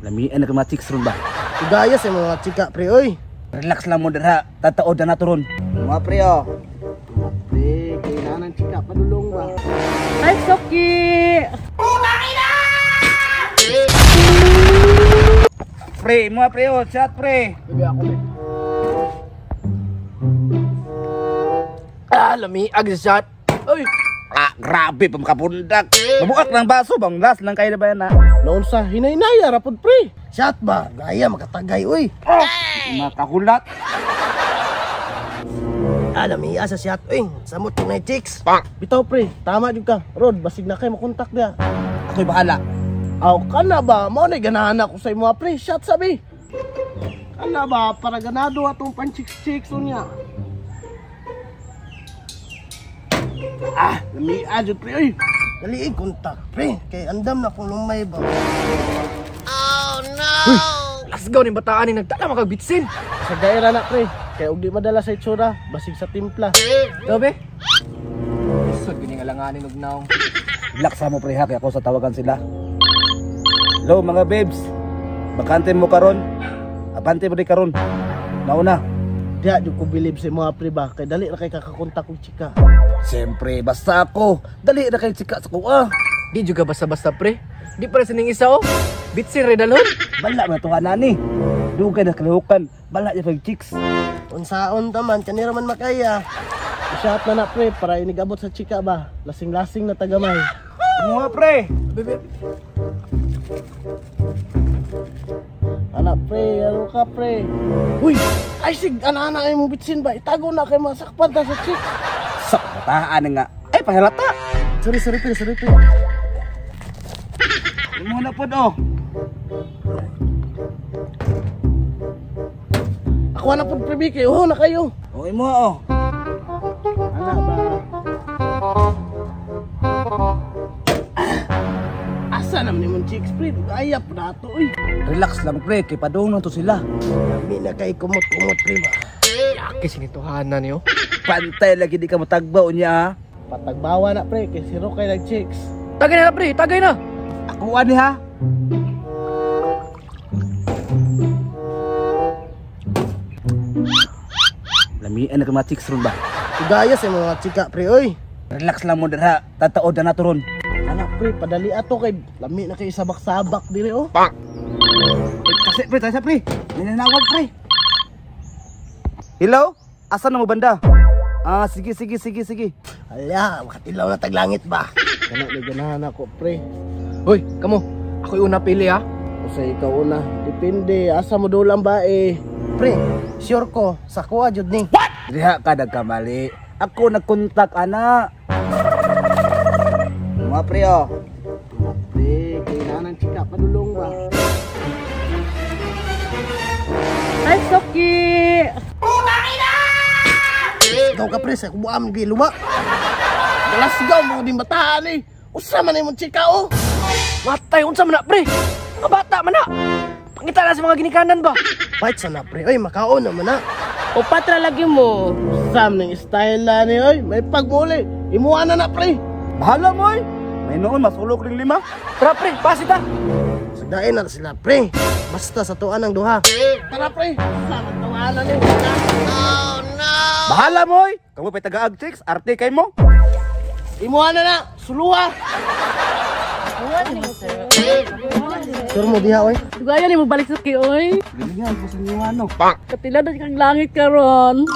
Lamian na ka chicks ron ba? Gaya sa mga chika pre oy. Relax lang mo dira, tataod na nato ron. Mga pre oh. Pre, kailangan ng chika padulong ba? Ay, Soki! Pre, mga pre oh, chat pre. Bebe ako pre. Ah, lamiag sa shot. Oy. Ah, grabe pa makapundak. Mabuak ng baso bang last lang kayo na ba yan ha? Noon sa hinahinaya rapod pre. Shot ba? Gaya makatagay oy. Oh, makahulat. Ah, lamiag sa shot oy. Samot yung chicks. Bitaw pre, tama jud ka. Rod, basig na kay makontak dia. Ako'y bahala. Aw, kana ba? Mao na ganahan ako sa imo pre. Shot sabi. Kana ba para ganado atong pan-chicks-chicks unya. Ah, lamiag jud pre oy. Dali kontak pre, kay andam na kung lumay ba. Oh no. Uy, lasgaw ni bataan ni nagtala makagbitsin. Sa gaira na pre, kay og di madala sa itsura, basig sa timpla. Dobe. Isod gini alanganin og naong. Relax mo pre ha, kay ako sa tawagan sila. Hello mga babes. Bakante mo karon. Abante mo di karon. Nauna. Diya jud ko believe sa mga pre ba, kay dali ra kay kakakontak og chika. Siyempre, basta ako. Dali na kay chika sa kuha. Di juga basta-basta pre. Di para sa ning isa oh. Bitsin re dalon. Bala man tuwa nani. Dugay na kalihukan. Bala niya pag chicks. Unsaon ta man kanira man makaya. I-shot na na pre para inigabot sa chika ba. Lasing-lasing na tagamay. Mga pre. Bebe. Ana pre, ano ka pre? Uy, ay sig ana-ana ay mo bitsin ba? Itago na kay masakpan ta sa chicks. Sa bataan nga. Ay pahalata. Sorry, sorry pre, sorry pre. Imo na pod oh. Ako na pod pre Biki, oh na kayo. Oh imo oh. Ana ba? Asa naman imong chicks pre? Dugaya po na ato oy. Relax lang pre, kay padung to sila. Lami na kay kumot-kumot pre ba. Yaki sinituhanan niyo. Pantay lagi di ka matagbaw niya ha. Patagbawa na pre, kay siro kay nag chicks. Tagay na pre, tagay na. Ako ani ha. Lamian na ka mga chicks ron ba? Gaya sa mga chika pre oy. Relax lang mo dira, tataod na nato ron. Anak pre, padali ato kay lami na kay sabak-sabak dire oh. Pak. Kasi pre, tayo sa pre. Ninanawag pre. Hello? Asa na mo banda? Ah, sige sige sige sige. Ala, makatilaw na taglangit ba? Kana ni ganahan ako pre. Hoy, kamo. Ako'y una pili ha. Usa ikaw una. Depende asa mo dulang ba eh. Pre, sure ko sa kuha jud ni. What? Diha ka nagkamali. Ako nagkontak ana. Mga pre oh. Pre, kailangan ng chika padulong ba? Ay, Soki! Ikaw ka pre, sa kubuam gi luma. Galasgaw mo din bataan eh. Usa man imong chika oh. Matay unsa man na pre? Mga bata man na. Pangita na sa mga ginikanan ba? Fight sa na pre, oy makaon naman na. O patra lagi mo. Sam ning style na ni oy, may pagmuli. Imuha na na pre. Bahala mo oy. May noon masulok ring lima. Tara pre, pasi ta. Sagdain na sila pre. Basta sa tuan ang duha. Tara pre, sa tawanan ni. Oh no. Bahala mo oy. Kamo pay tagaag chicks, arte kay mo. Imuha na na, suluha. Sure mo diha oy. Dugaya ni mo balik Soki oy. Ganyan ko sa inyo ano. Katila na kang langit karon.